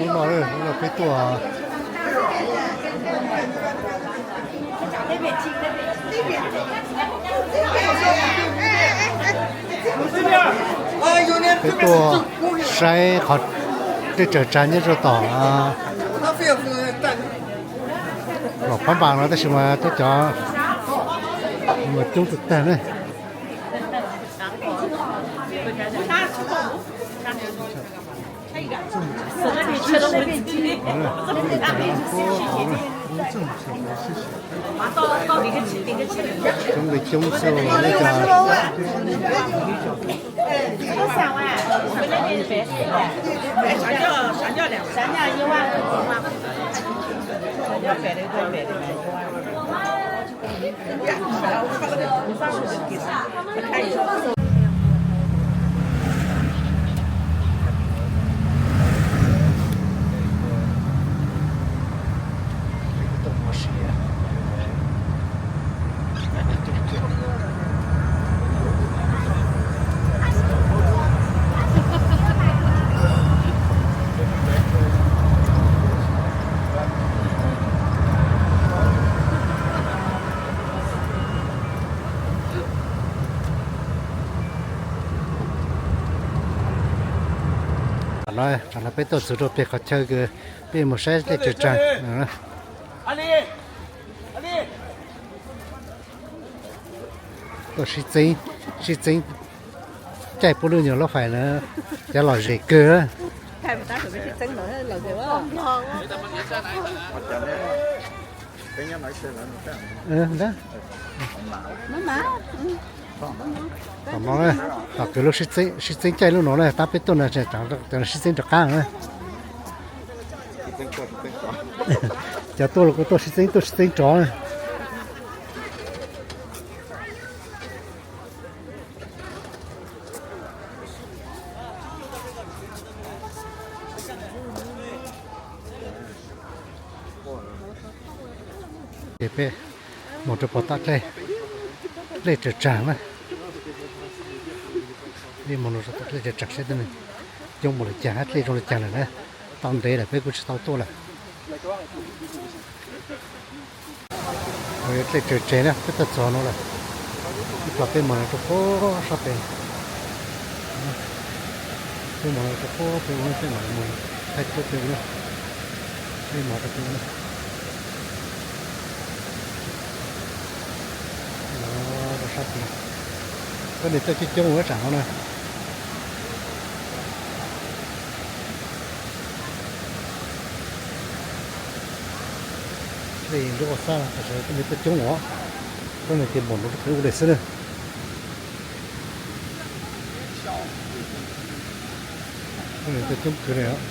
Hnub no, hnub no peb tuaj, peb tuaj saib qhov dej tsaws tsag nyob rau tom Los Phab Npas no tab sis mas cov, cov mas coob tag tag na. Coob li coob xwb, ua cas Tam no, tam no peb tuaj txug rau pem qhov chaw kws peb mus saib dej tsaws tsag. Tuaj sib txeeb, sib txeeb caij pub lub nyuag lub fais na, cov lom zem kawg. Tom no, tom kws lub sib txeeb caij lub no na, tab peb tuaj no sib txeeb rov qab na. Cov tuaj los kuj tuaj sib txeeb tuaj sib txeeb rov na. Ces peb mus rau puag tom dlej tsaws tsag na. Peb mus rau tom dlej tsaws tsag saib tej neeg coob npaum li cas hab dlej zoo li cas lawm na. Tau ntev lawm peb kuj tsis tau tuaj lawm. Dlej tsaws tsag na, peb tuaj txog no lawm. Ib plag peb mus rau puag sab pem, peb mus rau puag pem ub, peb mam mus thaij rau pem ub, peb mus rau pem ub. Rau sab tid, koj niam tuaj coob coob ua tsam no na. Dlej lub qhov xab no tam sim no tuaj coob os, tuaj nws ces npaum no rau pem ub li xwb na. Tuaj coob kawg li os.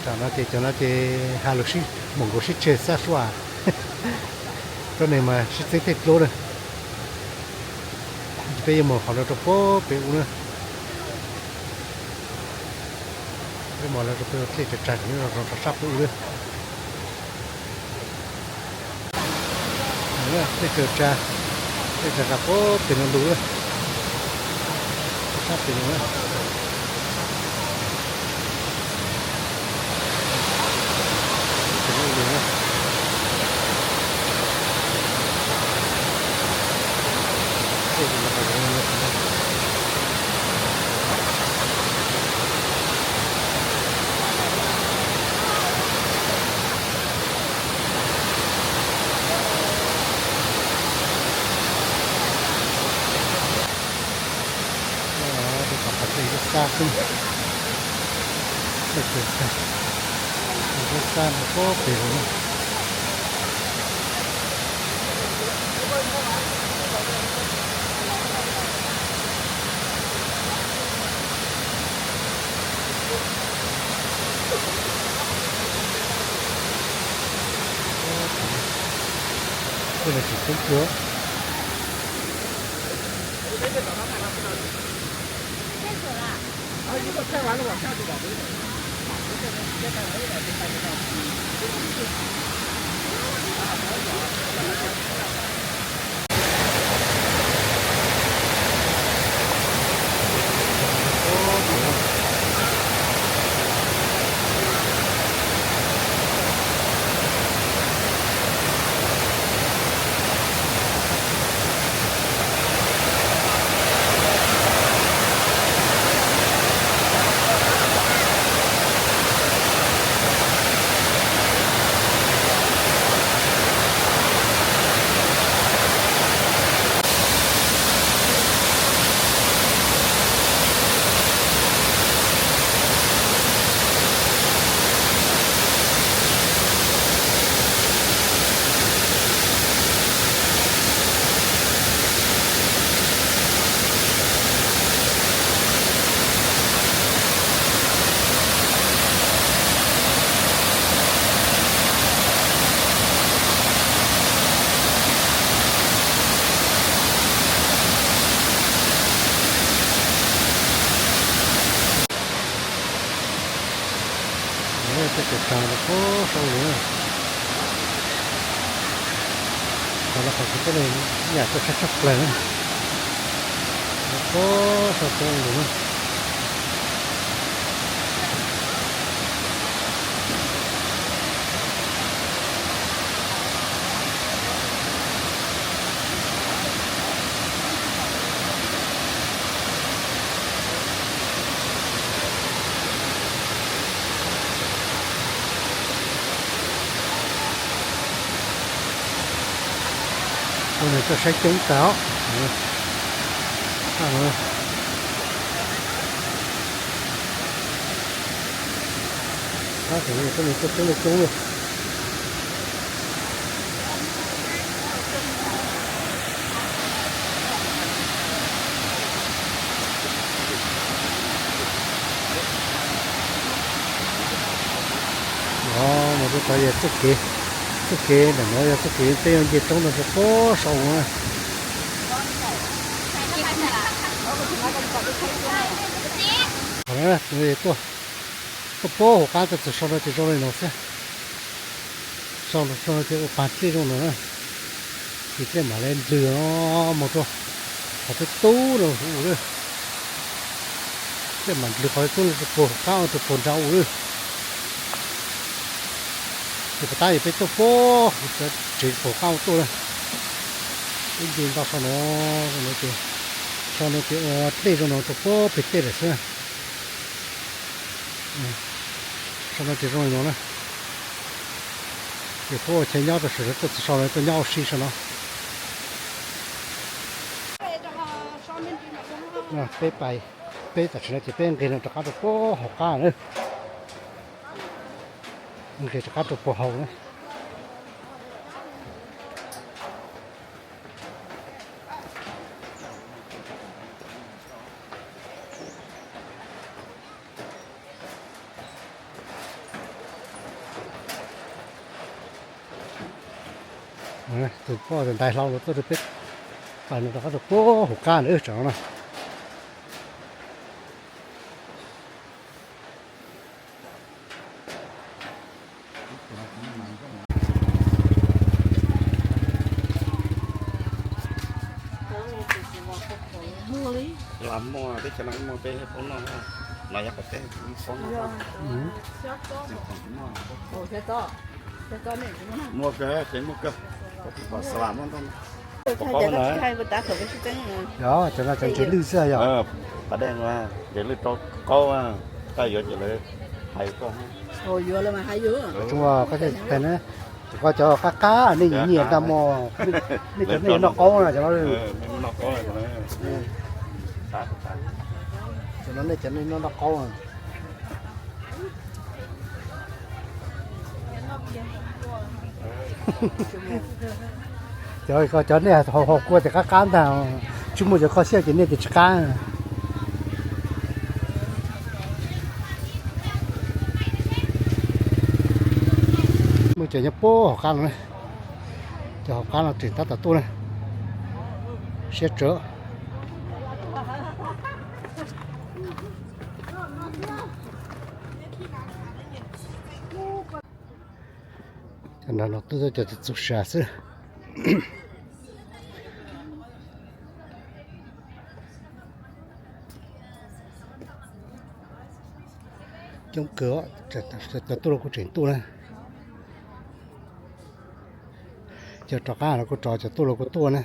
Tam no ces cov no ces has lus sib, moom nkaus sib tseg xab suab, tuab neeg mas sib txeeb tej dluab na. Peb yuav mus qhov no rau puag pem ub na. Peb mus rau pem dlej tsaws tsag, rau sab pem ub na. Dlej tsaws tsag, dlej tsaws tsag puag pem no lug na, sab pem no na. Rau tom qhov dlej lub xab xwb, dlej tsaws tsag, lub xab no puag pem no. Tuaj no tseem coob kawg. Tseem tsaws rau puag saum lawm na. Qhov no qhov kuv tuaj ne, yam tuaj tshaib tshaj plaws na. Rau puag saum roob lawm na. Ua nws tuaj saib coob tag os. Tab sis tuaj coob li coob li. Mus rau tod yog txoj kev, txoj kev ntawm no yog txoj kev peb yuav nce roob no rau puag saum na. Qhov no tuaj, tuaj puag hauv qab tuaj txog saum no ces zoo li no xwb. Saum no ces ua pa dlej zoo no na. Ces dlej mam li ndlws mus rau qhov tub tub no ua lawm. Dlej mam ndlws qhov tub no rau puag hauv qab rau puag nrad ua lawm. Ces puas tab yog peb tuaj puag hauv tsev puag hauv qab ua tuaj na. Peb nce nto saum no, saum no ces, saum no ces ua dlej zoo no rau puag pem tej lawm xwb. Saum no ces zoo li no na. Ces peb ua chaw nyob rau saum no, tuaj txog saum no tuaj nyob ua si saum no. Peb pais, peb tam sim no ces peb nqis no rov qab rau puag hauv qab na. Nqis rov qab rau puag hauv na. Tus poj tus ntaiv hlau los tuaj rau peb pais no rov qab rau puag hauv qab na, tsam no na. Lam muaj teb chaws no muaj peb poob noj, no yog qhov teb poob noj. Muaj kawg, tsev muaj kawg, xav lam muaj ntau. Cov no cov ntsev lwj xwb yog? Pas dej, ntsev lwj rau qaub, koj yuav ces lawv hais koj. Tsuas koj cov qab qab nej nyiam nyiam ntag mog, nej cov nej noj qaub na cov no. Cov no nej cov nej noj noj qaub. Cov, cov nej haus kua ces qab qab ntag, tsis muaj cov kho siab ces nej tias tsis qab. Muaj cov nyob puag hauv qab no, cov hauv qab no tseem tab tom tuaj na, siab tsawv. Cov no no twb cov txuj sa xwb. Coob kawg, cov tuaj los kuj tseem tuaj na. Cov rov qab los kuj rov, cov tuaj los kuj tuaj na.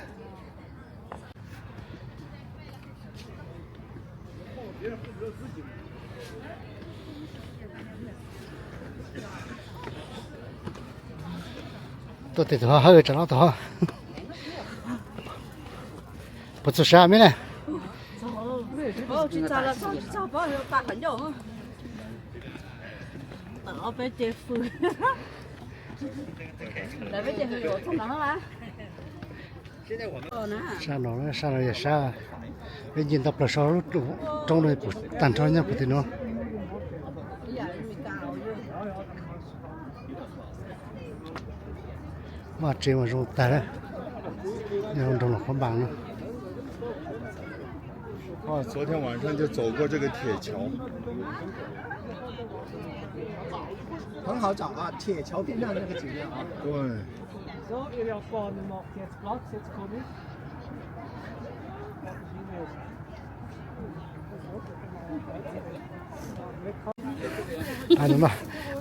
Tuaj tes tus ho hawb tsam no tus ho. Puas txog sab me na? Sab no, sab no yog sab peb nce nto plaws saum lub roob no puv tag nrho nyob puv tim no. Vaj tsev mas zoo tag, nyob nroog Luas Phab Npas no. 啊，昨天晚上就走过这个铁桥。很好找啊，铁桥边上那个景点啊。对。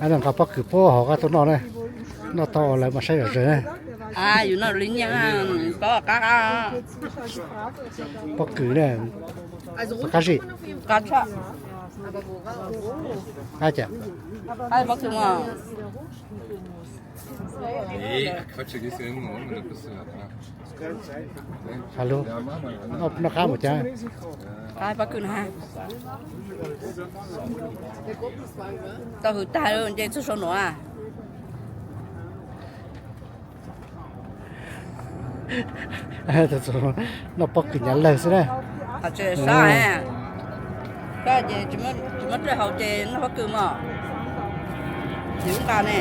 Nqa pob kws puag hauv qab tuaj noj na, noj tau lawv mas saib zom zaws na. Yus noj li nyiaj, pob qab qab. Pob kws na, qab zib. Qab cas? Pob kws mas. Noj qab mus cas? Pob kws na. Tau hws tag nce txog saum no. Noj pob kws nyav lawg xwb na. Tsis sab, koj ces tsis muaj dej haus ces noj pob kws mog. Tsis nqa ne.